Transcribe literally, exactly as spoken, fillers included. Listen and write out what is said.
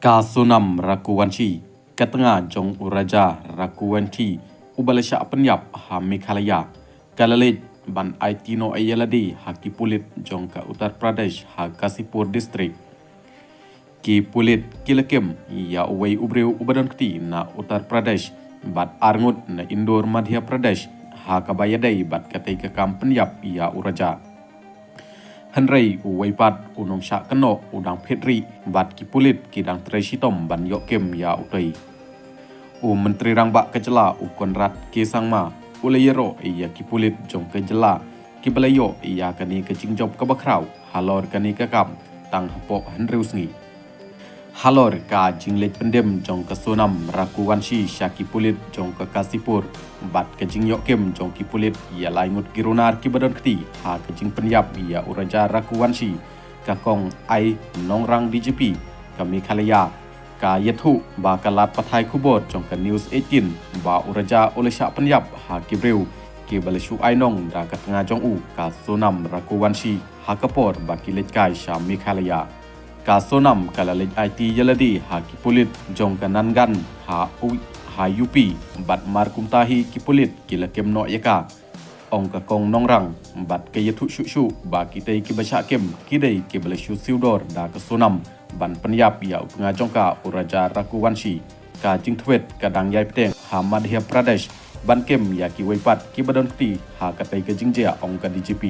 Ka Sonam Raghuvanshi, ka tnga jong u Raja Raghuvanshi, uba la shah pynïap ha Meghalaya, ka la leit ban aiti noh ïa lade ha ki pulit jong ka Uttar Pradesh ha Ghazipur District. Ki pulit ki la kem ïa uwei u briew uba don kti na Uttar Pradesh bad arngut na Indore, Madhya Pradesh, ha kaba ïadei bad katei ka kam pynïap ïa u Raja. Hynrei uwei pat u nongshah kynnoh u dang phit rieh bad ki pulit ki dang trei shitom ban ïoh kem ïa utei. U Myntri Rangbah ka jylla u Conrad K Sangma u la ïaroh ïa ki pulit jong ka jylla kiba la ïoh ïa kane ka jingjop kaba khraw halor kane ka kam tang hapoh hynriew sngi. Halor ka jingleit pyndem jong ka Sonam Raghuvanshi sha ki pulit jong ka Ghazipur bad ka jingïoh kem jong ki pulit ïa lai ngut ki runar kiba don kti ha ka jingpynïap ïa u Raja Raghuvanshi, ka Kong I Nongrang, D G P ka Meghalaya, ka ïathuh ba ka lad pathai khubor jong ka News eighteen ba u Raja u la shah pynïap ha ki briew kiba la shu ai nong da ka tnga jong u ka Sonam Raghuvanshi ha ka por ba ki leit kai sha Meghalaya. Ka Sonam ka la leit aiti ïa lade ha ki pulit jong ka Nangan ha U, ha U P, bad mar kumta hi ki pulit ki la kem noh ïa ka, ong ka Kong Nongrang, bad ka ïathuh shuh shuh ba kitei kiba shah kem ki dei kiba la shu siew dor da ka Sonam ban pynïap ïa u tnga jong ka u Raja Raghuvanshi. Ka jingtweet ka dang ïai bteng ha Madhya Pradesh ban kem ïa kiwei pat kiba don kti ha katei ka jingjia, ong ka D G P.